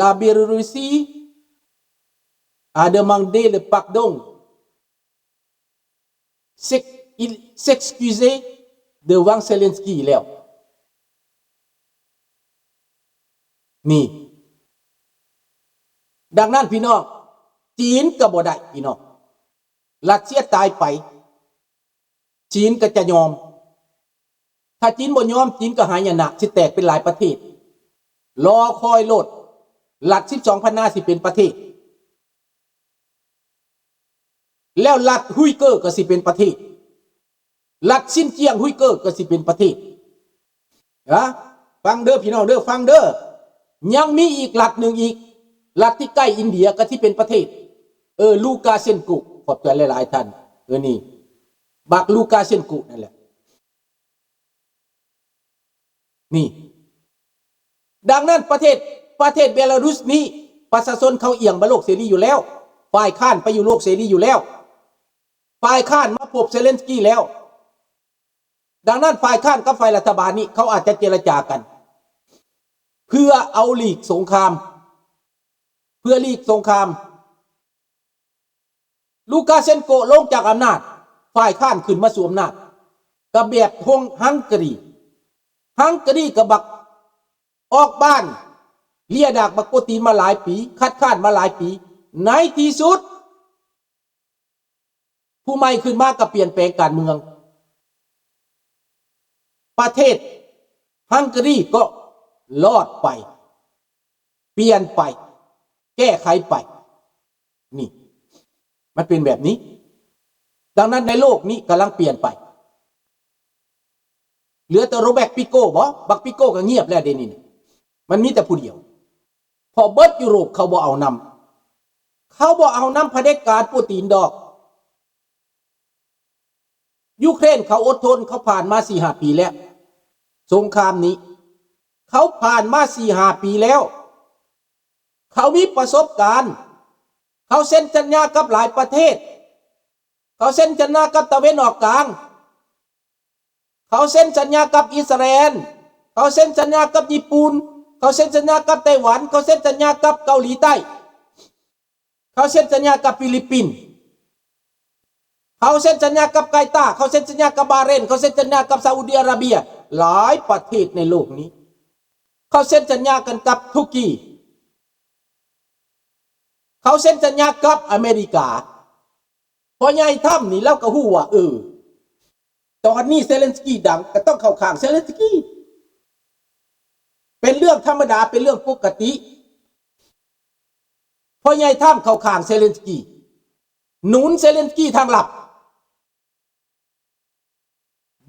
La Biélorussie a demandé le pardon, s'ex-, il s'excuser devant Zelensky ແລ້ວ. ນີ້ ດັ່ງນັ້ນພີ່ນ້ອງ ຈີນກໍບໍ່ໄດ້ພີ່ນ້ອງ ຣັດເຊຍຕາຍໄປ ຈີນກໍຈະຍອມ. ຖ້າຈີນບໍ່ຍອມ ຈີນກໍຫາຍະນະ ຊິແຕກເປັນຫຼາຍປະເທດ. ລໍຄອຍໂລດ ລັດສິບສອງພັນນາຊິເປັນປະເທດ ແລ້ວລັດຮຸຍເກີກໍຊິເປັນປະເທດ ລັດຊິນຈຽງຮຸຍເກີກໍຊິເປັນປະເທດ. ນະ ຟັງເດີພີ່ນ້ອງເດີ ຟັງເດີ ຍັງມີອີກລັດໜຶ່ງອີກ ລັດທີ່ໃກ້ອິນເດຍກໍຊິເປັນປະເທດ ເອີ ລູກາເຊັນໂກ. ຂອບໃຈຫຼາຍໆທ່ານ ເອີ ນີ້ ບັກລູກາເຊັນໂກນັ້ນແຫຼະ ນີ້. ດັ່ງນັ້ນປະເທດ ປະເທດເບລາຣຸສນີ້ ປະຊາຊົນເຂົາອຽງມາໂລກເສລີຢູ່ແລ້ວ ຝ່າຍຄ້ານໄປຢູ່ໂລກເສລີຢູ່ແລ້ວ ຝ່າຍຄ້ານມາພົບເຊເລັນສກີແລ້ວ. ດັ່ງນັ້ນ ຝ່າຍຄ້ານກັບຝ່າຍລັດຖະບານນີ້ ເຂົາອາດຈະເຈລະຈາກັນ ເພື່ອເອົາຫຼີກສົງຄາມ ເພື່ອຫຼີກສົງຄາມ. ລູກາເຊັນໂກລົງຈາກອຳນາດ ຝ່າຍຄ້ານຂຶ້ນມາສູ່ອຳນາດ ກໍແບບຮົງ ຮັງກາຣີ ຮັງກາຣີກໍບັກອອກບ້ານ ເລຍດາກບັກໂກຕີນມາຫຼາຍປີ ຄັດຄ້ານມາຫຼາຍປີ ໃນທີ່ສຸດ ຜູ້ໃໝ່ຂຶ້ນມາກໍປ່ຽນແປງການເມືອງ ປະເທດຮັງກາຣີກໍລອດໄປ ປ່ຽນໄປ ແກ້ໄຂໄປ ນີ້ ມັນເປັນແບບນີ້. ດັ່ງນັ້ນໃນໂລກນີ້ກຳລັງປ່ຽນໄປ ເຫຼືອແຕ່ໂຣແບັກ ຟິໂກ້ບໍ? ບັກ ຟິໂກ້ກໍງຽບແລ້ວເດນີ້ ມັນມີແຕ່ຜູ້ດຽວ ເພາະເບິດຢູໂຣບເຂົາບໍ່ເອົານຳ ເຂົາບໍ່ເອົານຳຜະເດັດການປູຕີນດອກ. ຢູເຄຣນເຂົາອົດທົນ ເຂົາຜ່ານມາສີ່ຫ້າປີແລ້ວ ສົງຄາມນີ້ ເຂົາຜ່ານມາສີ່ຫ້າປີແລ້ວ ເຂົາມີປະສົບການ ເຂົາເຊັນສັນຍາກັບຫຼາຍປະເທດ ເຂົາເຊັນສັນຍາກັບຕາເວັນອອກກາງ ເຂົາເຊັນສັນຍາກັບອິດສະຣາແອນ ເຂົາເຊັນສັນຍາກັບຍີ່ປຸ່ນ ເຂົາເຊັນສັນຍາກັບໄຕ້ຫວັນ ເຂົາເຊັນສັນຍາກັບເກົາຫຼີໃຕ້ ເຂົາເຊັນສັນຍາກັບຟີລິບປິນ ເຂົາເຊັນສັນຍາກັບກາຕາ ເຂົາເຊັນສັນຍາກັບບາເຣນ ເຂົາເຊັນສັນຍາກັບຊາອຸດີອາຣາເບຍ ຫຼາຍປະເທດໃນໂລກນີ້ ເຂົາເຊັນສັນຍາກັນກັບຕຸກກີ ເຂົາເຊັນສັນຍາກັບອາເມລິກາ. ພໍ່ໃຫຍ່ທຳນີ້ລາວກໍຮູ້ວ່າ ເອີ ຕອນນີ້ເຊເລັນສກີດັງ ກໍຕ້ອງເຂົ້າຂ້າງເຊເລັນສກີ ເປັນເລື່ອງທຳມະດາ ເປັນເລື່ອງປົກກະຕິ ພໍ່ໃຫຍ່ທຳເຂົ້າຂ້າງເຊເລັນສກີ ໜູນເຊເລັນສກີທາງລັບ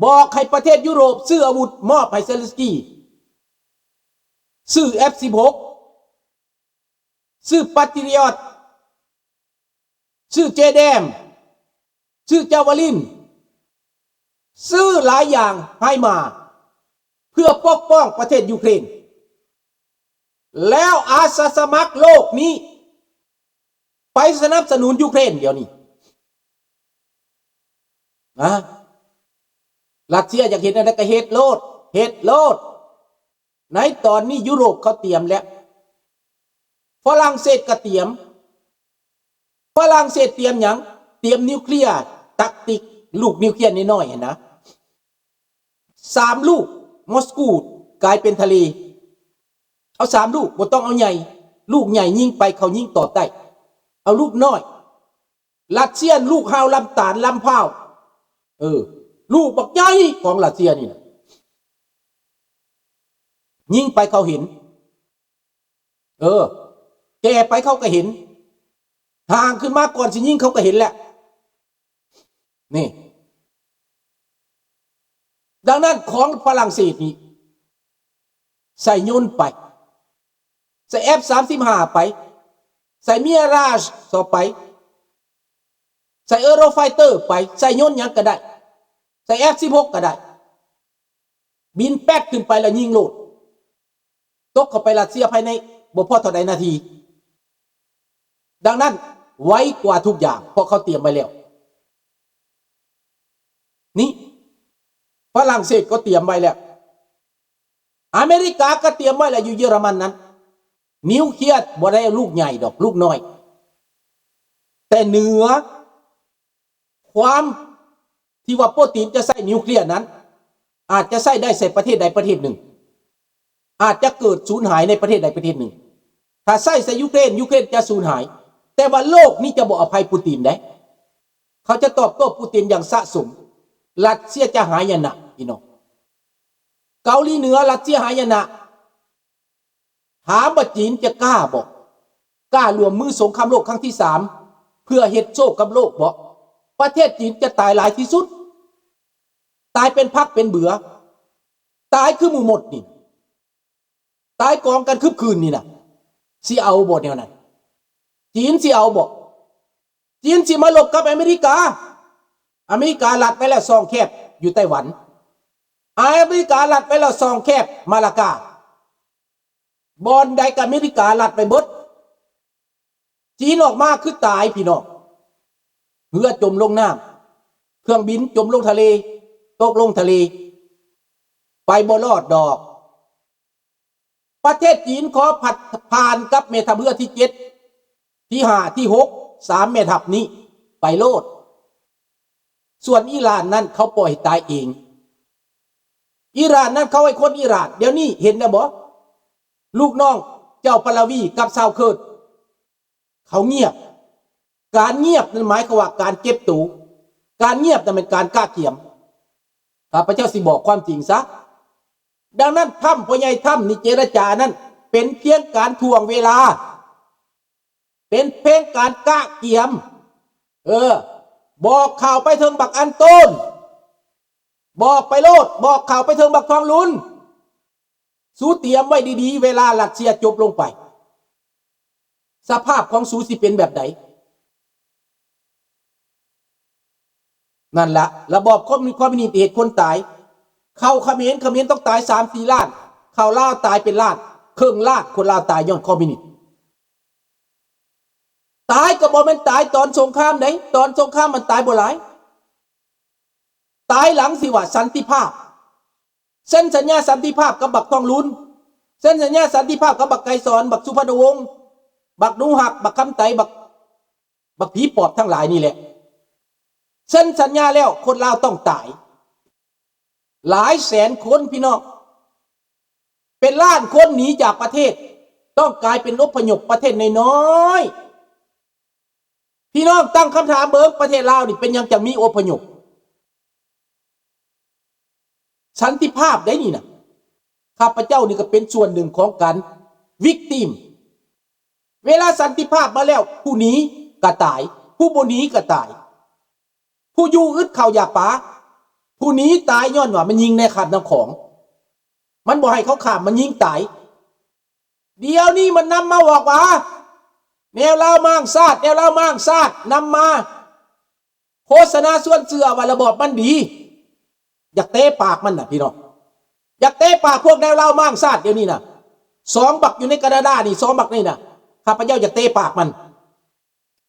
ບອກໃຫ້ປະເທດຢູໂຣບຊື້ອາວຸດມອບໃຫ້ເຊເລັນສກີ ຊື້ເອັຟສິບຫົກ ຊື້ປາຕຣິອອດ ຊື້ເຈແດມ ຊື້ຈາວາລິນ ຊື້ຫຼາຍຢ່າງໃຫ້ມາ ເພື່ອປົກປ້ອງປະເທດຢູເຄຣນ ແລ້ວອາສາສະໝັກໂລກນີ້ໄປສະໜັບສະໜູນຢູເຄຣນດຽວນີ້ ນະ ຣັດເຊຍຢາກເຮັດແນວໃດກໍເຮັດໂລດ ເຮັດໂລດ. ໃນຕອນນີ້ຢູໂຣບເຂົາຕຽມແລ້ວ ຝຣັ່ງເສດກໍຕຽມ ຝຣັ່ງເສດຕຽມຫຍັງ? ຕຽມນິວເຄລຍ ຕັກຕິກ ລູກນິວເຄລຍນ້ອຍໆຫັ້ນນະ ສາມລູກ ມອສກູກາຍເປັນທະເລ ເອົາສາມລູກ ບໍ່ຕ້ອງເອົາໃຫຍ່ ລູກໃຫຍ່ຍິງໄປເຂົາຍິງຕອບໄດ້ ເອົາລູກນ້ອຍ ຣັດເຊຍລູກຮາວລຳຕານລຳພ້າວ ເອີ ລູກບັກໃຫຍ່ຂອງຣັດເຊຍນີ້ນະ ຍິງໄປເຂົາເຫັນ ເອີ ແກ່ໄປເຂົາກໍເຫັນ ຫ່າງຂຶ້ນມາກ່ອນຊິຍິງເຂົາກໍເຫັນແລ້ວ ນີ້ ດັ່ງນັ້ນຂອງຝຣັ່ງເສດນີ້ ໃສ່ຍົນໄປ ໃສ່ເອັຟສາມສິບຫ້າໄປ ໃສ່ມິຣາຊໄປ ໃສ່ເອີໂຣໄຟເຕີໄປ ໃສ່ຍົນຫຍັງກໍໄດ້ ໃສ່ເອັຟສິບຫົກກໍໄດ້ ບິນແປັດຂຶ້ນໄປແລ້ວຍິງໂລດ ຕົກເຂົ້າໄປຣັດເຊຍພາຍໃນບໍ່ພໍເທົ່າໃດນາທີ. ດັ່ງນັ້ນໄວກວ່າທຸກຢ່າງ ເພາະເຂົາຕຽມໄວ້ແລ້ວ. ນີ້ຝຣັ່ງເສດກໍຕຽມໄວ້ແລ້ວ ອາເມລິກາກໍຕຽມໄວ້ແລ້ວ ຢູ່ເຢຍລະມັນນັ້ນ ນິວເຄລຍບໍ່ໄດ້ລູກໃຫຍ່ດອກ ລູກນ້ອຍ. ແຕ່ເໜືອຄວາມທີ່ວ່າປູຕິນຈະໃຊ້ນິວເຄລຍນັ້ນ ອາດຈະໃຊ້ໄດ້ໃສ່ປະເທດໃດປະເທດໜຶ່ງ, ອາດຈະເກີດສູນຫາຍໃນປະເທດໃດປະເທດໜຶ່ງ. ຖ້າໃຊ້ໃສ່ຢູເຄຣນ, ຢູເຄຣນຈະສູນຫາຍ, ແຕ່ວ່າໂລກນີ້ຈະບໍ່ອະໄພປູຕິນເດ້. ເຂົາຈະຕອບໂຕ້ປູຕິນຢ່າງສະສົມ. ຣັດເຊຍຈະຫາຍະນະ, ພີ່ນ້ອງ. ເກົາຫຼີເໜືອ, ຣັດເຊຍຫາຍະນະ. ຖາມວ່າຈີນຈະກ້າບໍ່? ກ້າຮ່ວມມືສົງຄາມໂລກຄັ້ງທີສາມ ເພື່ອເຮັດໂຊກກັບໂລກບໍ່? ປະເທດຈີນຈະຕາຍຫຼາຍທີ່ສຸດ, ຕາຍເປັນຜັກເປັນເບືອ, ຕາຍຄືໝູ່ມົດນີ້, ຕາຍກອງກັນຄຶບຄື້ນນີ້ນະ. ຊິເອົາບໍ່ແນວນັ້ນ? ຈີນຊິເອົາບໍ່? ຈີນຊິມາລົບກັບອາເມລິກາ. ອາເມລິກາລັດໄວ້ແລ້ວຊ່ອງແຄບຢູ່ໄຕ້ຫວັນ. ອາເມລິກາລັດໄວ້ແລ້ວຊ່ອງແຄບມາລາກາ. ບ່ອນໃດກໍອາເມລິກາລັດໄວ້ເບິດ. ຈີນອອກມາຄືຕາຍ ພີ່ນ້ອງ. ເຮືອຈົມລົງນ້ຳ, ເຄື່ອງບິນຈົມລົງທະເລ, ຕົກລົງທະເລ, ໄປບໍ່ລອດດອກ. ປະເທດຈີນຂໍພັດຜ່ານກັບແມ່ທັບເຮືອທີເຈັດ, ທີຫ້າ, ທີຫົກ, ສາມແມ່ທັບນີ້ໄປໂລດ. ສ່ວນອີຣານນັ້ນເຂົາປ່ອຍໃຫ້ຕາຍເອງ. ອີຣານນັ້ນເຂົາໃຫ້ຄົນອີຣານ. ດຽວນີ້ເຫັນແລ້ວບໍ່? ລູກນ້ອງເຈົ້າປາລາວີກັບຊາວເຄີດ ເຂົາງຽບ. ການງຽບນັ້ນໝາຍຄວາມວ່າການເກັບໂຕ. ການງຽບນັ້ນແມ່ນການກະກຽມ. ຂ້າພະເຈົ້າຊິບອກຄວາມຈິງຊະ. ດັ່ງນັ້ນ ທຳ ພໍ່ໃຫຍ່ທຳນີ້ເຈລະຈານັ້ນ ເປັນພຽງການຖ່ວງເວລາ, ເປັນພຽງການກະກຽມ. ເອີ, ບອກຂ່າວໄປເຖິງບັກອັນໂຕນ, ບອກໄປໂລດ, ບອກຂ່າວໄປເຖິງບັກທອງລຸນ. ສູຕຽມໄວ້ດີໆ ເວລາຣັດເຊຍຈົບລົງໄປ ສະພາບຂອງສູຊິເປັນແບບໃດ? ນັ້ນລະ ລະບອບຄອມມິວນິດເຮັດຄົນຕາຍ. ເຂົ້າຂະເໝນ, ຂະເໝນຕ້ອງຕາຍສາມສີ່ລ້ານ, ເຂົ້າລາວຕາຍເປັນລ້ານ, ເຄິ່ງລ້ານຄົນລາວຕາຍຍ້ອນຄອມມິວນິດ. ຕາຍກໍບໍ່ແມ່ນຕາຍຕອນສົງຄາມໃດ, ຕອນສົງຄາມມັນຕາຍບໍ່ຫຼາຍ. ຕາຍຫຼັງຊິວ່າສັນຕິພາບ. ເຊັນສັນຍາສັນຕິພາບກັບບັກທອງລຸນ, ເຊັນສັນຍາສັນຕິພາບກັບບັກໄກສອນ, ບັກສຸພັນນະວົງ, ບັກໜູຮັກ, ບັກຄຳໄຕ, ບັກ, ບັກຜີປອບທັງຫຼາຍນີ້ແຫຼະ. ເຊັນສັນຍາແລ້ວຄົນລາວຕ້ອງຕາຍ. ຫຼາຍແສນຄົນ ພີ່ນ້ອງ, ເປັນລ້ານຄົນໜີຈາກປະເທດ, ຕ້ອງກາຍເປັນອົບພະຍົບປະເທດນ້ອຍໆ. ພີ່ນ້ອງຕັ້ງຄຳຖາມເບິ່ງ, ປະເທດລາວນີ້ເປັນຫຍັງຈັ່ງມີອົບພະຍົບ? ສັນຕິພາບໄດ໋ນີ້ນະ. ຂ້າພະເຈົ້ານີ້ກໍເປັນສ່ວນໜຶ່ງຂອງການວິກຕິມ. ເວລາສັນຕິພາບມາແລ້ວ, ຜູ້ໜີກໍຕາຍ, ຜູ້ບໍ່ໜີກໍຕາຍ, ຜູ້ຢູ່ອຶດເຂົ້າຢາກປາ, ຜູ້ໜີຕາຍຍ້ອນວ່າມັນຍິງໃນຂ້າມນ້ຳຂອງ, ມັນບໍ່ໃຫ້ເຂົາຂ້າມ, ມັນຍິງຕາຍ. ດຽວນີ້ມັນນຳມາບອກວ່າ ແນວລາວມ້າງຊາດ, ແນວລາວມ້າງຊາດ, ນຳມາໂຄສະນາຊວນເຊື່ອວ່າລະບອບມັນດີ. ຢາກເຕະປາກມັນນະ ພີ່ນ້ອງ, ຢາກເຕະປາກພວກແນວລາວມ້າງຊາດດຽວນີ້ນະ. ສອງບັກຢູ່ໃນການາດານີ້, ສອງບັກນີ້ນະ, ຂ້າພະເຈົ້າຢາກເຕະປາກມັນ.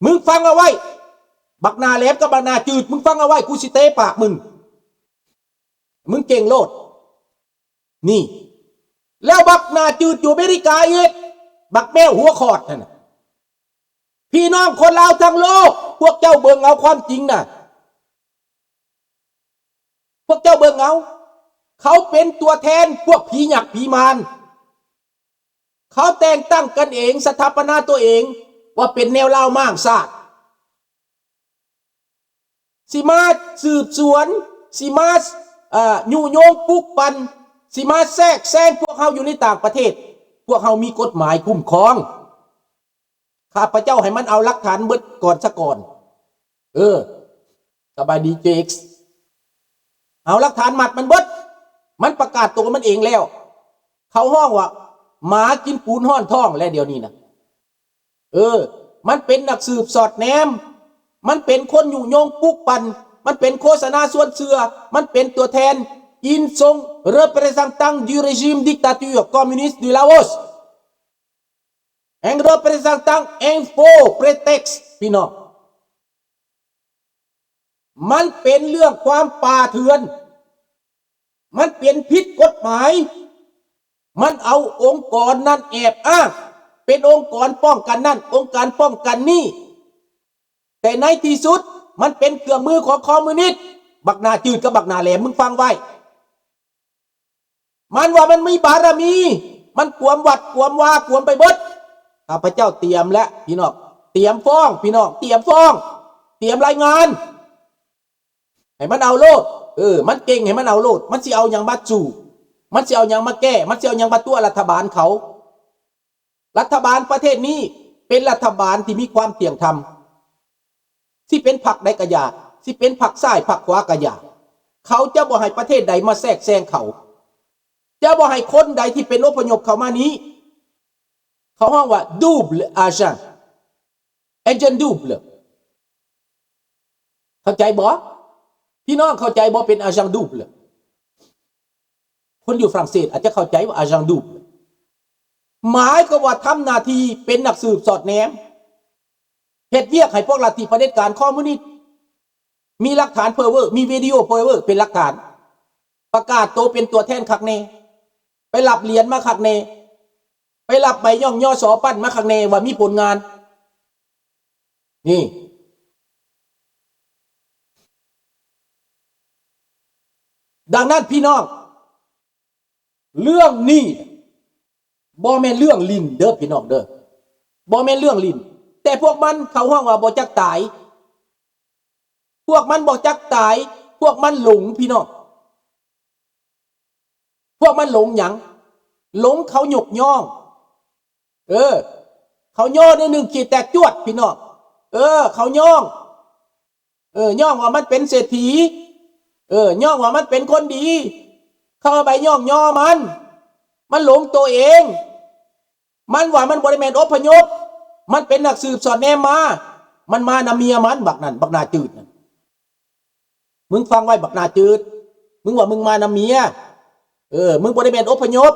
ມຶງຟັງເອົາໄວ້, ບັກໜ້າແຫຼມກັບບັກໜ້າຈືດ, ມຶງຟັງເອົາໄວ້, ກູຊິເຕະປາກມຶງ. ມຶງເກັ່ງໂລດ. ນີ້ ແລ້ວບັກໜ້າຈືດຢູ່ອາເມລິກາອີກ, ບັກແມວຫົວຂອດຫັ້ນນະ. ພີ່ນ້ອງຄົນລາວທັງໂລກ, ພວກເຈົ້າເບິ່ງເອົາຄວາມຈິງນະ, ພວກເຈົ້າເບິ່ງເອົາ. ເຂົາເປັນຕົວແທນພວກຜີຍັກຜີມານ. ເຂົາແຕ່ງຕັ້ງກັນເອງ, ສະຖາປະນາຕົວເອງວ່າເປັນແນວລາວມ້າງຊາດ. ຊິມາສືບສວນ, ຊິມາ ເອີ ຍຸຍົງປຸກປັ່ນ, ຊິມາແຊກແຊງພວກເຮົາຢູ່ໃນຕ່າງປະເທດ. ພວກເຮົາມີກົດໝາຍຄຸ້ມຄອງ. ຂ້າພະເຈົ້າໃຫ້ມັນເອົາຫຼັກຖານເບິດກ່ອນສາກ່ອນ. ເອີ ສະບາຍດີ ເຈເອັກ. ເອົາຫຼັກຖານມັດມັນເບິດ. ມັນປະກາດໂຕມັນເອງແລ້ວ. ເຂົາຮ້ອງວ່າ ໝາກິນປູນຮ້ອນທ້ອງແລ້ວດຽວນີ້ນະ. ເອີ ມັນເປັນນັກສືບສອດແນມ, ມັນເປັນຄົນຍຸຍົງປຸກປັ່ນ, ມັນເປັນໂຄສະນາຊວນເຊື່ອ, ມັນເປັນຕົວແທນ Il sont représentants du régime dictature communiste du Laos, un représentant, un faux prétexte, ພີ່ນ້ອງ. ມັນເປັນເລື່ອງຄວາມປ່າເຖື່ອນ, ມັນເປັນຜິດກົດໝາຍ, ມັນເອົາອົງກອນນັ້ນແອບອ້າງ. ເປັນອົງກອນປ້ອງກັນນັ້ນ ອົງການປ້ອງກັນນີ້ ແຕ່ໃນທີ່ສຸດມັນເປັນເຄື່ອງມືຂອງຄອມມິວນິດ. ບັກໜ້າຈືດກັບບັກໜ້າແຫຼມ ມຶງຟັງໄວ້. ມັນວ່າມັນມີບາລະມີ ມັນກວມວັດກວມວາກວມໄປເບິດ. ຂ້າພະເຈົ້າຕຽມແລ້ວພີ່ນ້ອງ ຕຽມຟ້ອງພີ່ນ້ອງ ຕຽມຟ້ອງ ຕຽມລາຍງານ ໃຫ້ມັນເອົາໂລດ. ເອີ ມັນເກັ່ງ ໃຫ້ມັນເອົາໂລດ. ມັນຊິເອົາຫຍັງມາສູ້? ມັນຊິເອົາຫຍັງມາແກ້? ມັນຊິເອົາຫຍັງມາຕົວະລັດຖະບານເຂົາ? ລັດຖະບານປະເທດນີ້ເປັນລັດຖະບານທີ່ມີຄວາມທ່ຽງທຳ. ຊິເປັນພັກໃດກະຢ່າ ຊິເປັນພັກຊ້າຍພັກຂວາກະຢ່າ ເຂົາຈະບໍ່ໃຫ້ປະເທດໃດມາແຊກແຊງເຂົາ, ຈະບໍ່ໃຫ້ຄົນໃດທີ່ເປັນອົບພະຍົບເຂົ້າມານີ້. ເຂົາຮ້ອງວ່າ double agent, agent double. ເຂົ້າໃຈບໍ່? ພີ່ນ້ອງເຂົ້າໃຈບໍ່? ເປັນ agent double. ຄົນຢູ່ຝຣັ່ງເສດອາດຈະເຂົ້າໃຈວ່າ agent double ໝາຍຄວາມວ່າທຳໜ້າທີ່ເປັນນັກສືບສອດແນມ ເຮັດວຽກໃຫ້ພວກລັດທິຜະເດັດການຄອມມູນິດ. ມີຫຼັກຖານເພີເວີ ມີວິດີໂອເພີເວີເປັນຫຼັກຖານ. ປະກາດໂຕເປັນຕົວແທນຄັກແນ່, ໄປຮັບຫຼຽນມາຄັກແນ່, ໄປຮັບໃບຍ້ອງຍໍສໍປັ້ນມາຄັກແນ່ວ່າມີຜົນງານ. ນີ້ ດັ່ງນັ້ນພີ່ນ້ອງ ເລື່ອງນີ້ບໍ່ແມ່ນເລື່ອງຫຼິ້ນເດີພີ່ນ້ອງເດີ, ບໍ່ແມ່ນເລື່ອງຫຼິ້ນ. ແຕ່ພວກມັນເຂົາຮ້ອງວ່າບໍ່ຈັກຕາຍ, ພວກມັນບໍ່ຈັກຕາຍ, ພວກມັນຫຼົງພີ່ນ້ອງ. ພວກມັນຫຼົງຫຍັງ? ຫຼົງເຂົາຍົກຍ້ອງ. ເອີ ເຂົາຍໍໜ້ອຍໜຶ່ງຂີ້ແຕກຈວດພີ່ນ້ອງ. ເອີ ເຂົາຍ້ອງ ເອີ ຍ້ອງວ່າມັນເປັນເສດຖີ, ເອີ ຍ້ອງວ່າມັນເປັນຄົນດີ. ເຂົາເອົາໃບຍ້ອງຍໍມັນ, ມັນຫຼົງໂຕເອງ. ມັນວ່າມັນບໍ່ໄດ້ແມ່ນອົບພະຍົບ, ມັນເປັນນັກສືບສອດແນມມາ. ມັນມານຳເມຍມັນ ບັກນັ້ນ ບັກໜ້າຈືດນັ້ນ. ມຶງຟັງໄວ້ບັກໜ້າຈືດ, ມຶງວ່າມຶງມານຳເມຍ. ເອີ ມຶງບໍ່ໄດ້ແມ່ນອົບພະຍົບ.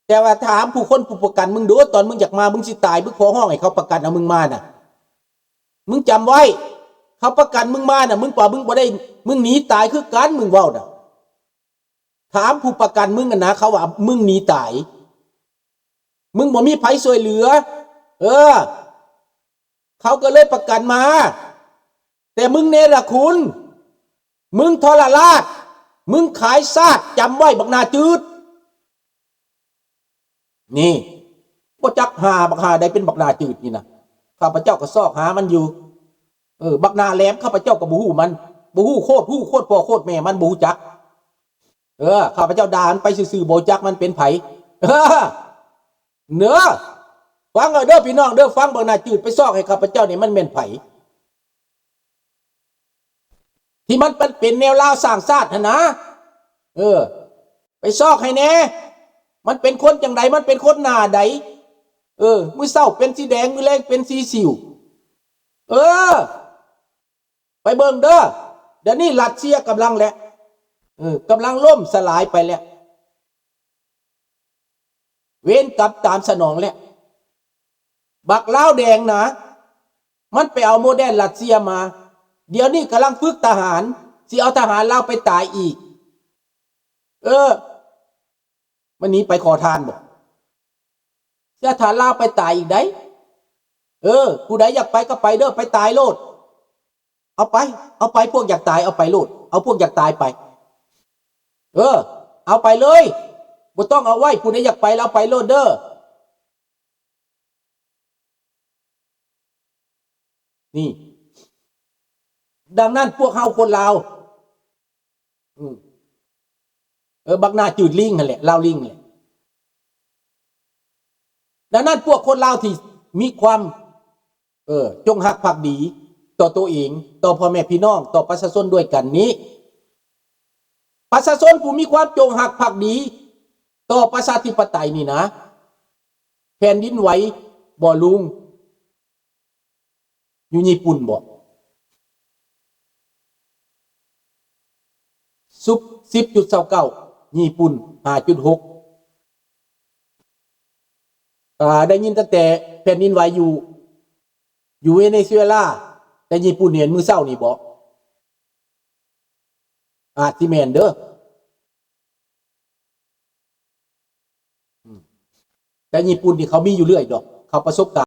ແຕ່ວ່າຖາມຜູ້ຄົນຜູ້ປະກັນມຶງດູ, ຕອນມຶງຢາກມາ ມຶງຊິຕາຍ ມຶງຂໍຮ້ອງໃຫ້ເຂົາປະກັນເອົາມຶງມານະ. ມຶງຈຳໄວ້, ເຂົາປະກັນມຶງມານະ, ມຶງວ່າມຶງບໍ່ໄດ້, ມຶງໜີຕາຍຄືກັນ, ມຶງເວົ້ານະ. ຖາມຜູ້ປະກັນມຶງຫັ້ນນະ, ເຂົາວ່າມຶງໜີຕາຍ, ມຶງບໍ່ມີໃຜຊ່ວຍເຫຼືອ. ເອີ ເຂົາກໍເລີຍປະກັນມາ. ແຕ່ມຶງເນລະຄຸນ, ມຶງທໍລະລາດ, ມຶງຂາຍຊາດ, ຈຳໄວ້ບັກໜ້າຈືດ. ນີ້ ບໍ່ຈັກຫາບັກຫາໃດເປັນບັກໜ້າຈືດນີ້ນະ. ຂ້າພະເຈົ້າກໍຊອກຫາມັນຢູ່. ເອີ ບັກໜ້າແຫຼມ ຂ້າພະເຈົ້າກໍບໍ່ຮູ້ມັນ, ບໍ່ຮູ້ໂຄດ ຮູ້ໂຄດພໍ່ໂຄດແມ່ມັນ ບໍ່ຮູ້ຈັກ. ເອີ ຂ້າພະເຈົ້າດ່າມັນໄປຊື່ໆ ບໍ່ຈັກມັນເປັນໃຜ. ເອີ ເນີ ຟັງເອົາເດີພີ່ນ້ອງເດີ, ຟັງບັກໜ້າຈືດໄປຊອກໃຫ້ຂ້າພະເຈົ້ານີ້ມັນແມ່ນໃຜ ທີ່ມັນ ມັນເປັນແນວລາວສ້າງຊາດຫັ້ນນະ. ເອີ ໄປຊອກໃຫ້ແດ່, ມັນເປັນຄົນຈັ່ງໃດ, ມັນເປັນຄົນໜ້າໃດ. ເອີ ມື້ເຊົ້າເປັນສີແດງ, ມື້ແລງເປັນສີສິວ. ເອີ ໄປເບິ່ງເດີ, ດຽວນີ້ລັດເຊຍກຳລັງແຫຼະ, ເອີ ກຳລັງລົ້ມສະຫຼາຍໄປແລ້ວ, ເວນກຳຕາມສະໜອງແລ້ວ. ບັກລາວແດງນະ, ມັນໄປເອົາໂມເດນລັດເຊຍມາ, ດຽວນີ້ກຳລັງຝຶກທະຫານ, ຊິເອົາທະຫານລາວໄປຕາຍອີກ. ເອີ ມັນໜີໄປຂໍທານບໍ? ຊິເອົາທະຫານລາວໄປຕາຍອີກໃດ໋. ເອີ ຜູ້ໃດຢາກໄປກໍໄປເດີ, ໄປຕາຍໂລດ. ເອົາໄປ, ເອົາໄປ, ພວກຢາກຕາຍເອົາໄປໂລດ, ເອົາພວກຢາກຕາຍໄປ. ເອີ ເອົາໄປເລີຍ, ບໍ່ຕ້ອງເອົາໄວ້, ຜູ້ໃດຢາກໄປລະເອົາໄປໂລດເດີ. ນີ້ ດັ່ງນັ້ນພວກເຮົາຄົນລາວ ອືມ ເອີ ບັກໜ້າຈືດລີງຫັ້ນແຫຼະ, ລາວລີງແຫຼະ. ດັ່ງນັ້ນພວກຄົນລາວທີ່ມີຄວາມ ເອີ ຈົ່ງຮັກພັກດີຕໍ່ໂຕເອງ, ຕໍ່ພໍ່ແມ່ພີ່ນ້ອງ, ຕໍ່ປະຊາຊົນດ້ວຍກັນນີ້, ປະຊາຊົນຜູ້ມີຄວາມຈົ່ງຮັກພັກດີຕໍ່ປະຊາທິປະໄຕນີ້ນະ, ແຜ່ນດິນໄຫວບໍ່ລຸງ? ຢູ່ຍີ່ປຸ່ນບໍ? ສິບຈຸດຊາວເກົ້າ, ຍີ່ປຸ່ນຫ້າຈຸດຫົກ. ອ່າ ໄດ້ຍິນຕັ້ງແຕ່ແຜ່ນດິນໄຫວຢູ່ ຢູ່ເວເນຊູເອລາ, ແຕ່ຍີ່ປຸ່ນເຫັນມື້ເຊົ້ານີ້ບໍ? ອາດຊິແມ່ນເດີ. ອືມ ແ ແຕ່ຍີ່ປຸ່ນນີ້ເຂົາມີຢູ່ເລື້ອຍດອກ ເຂົາປະສົບການ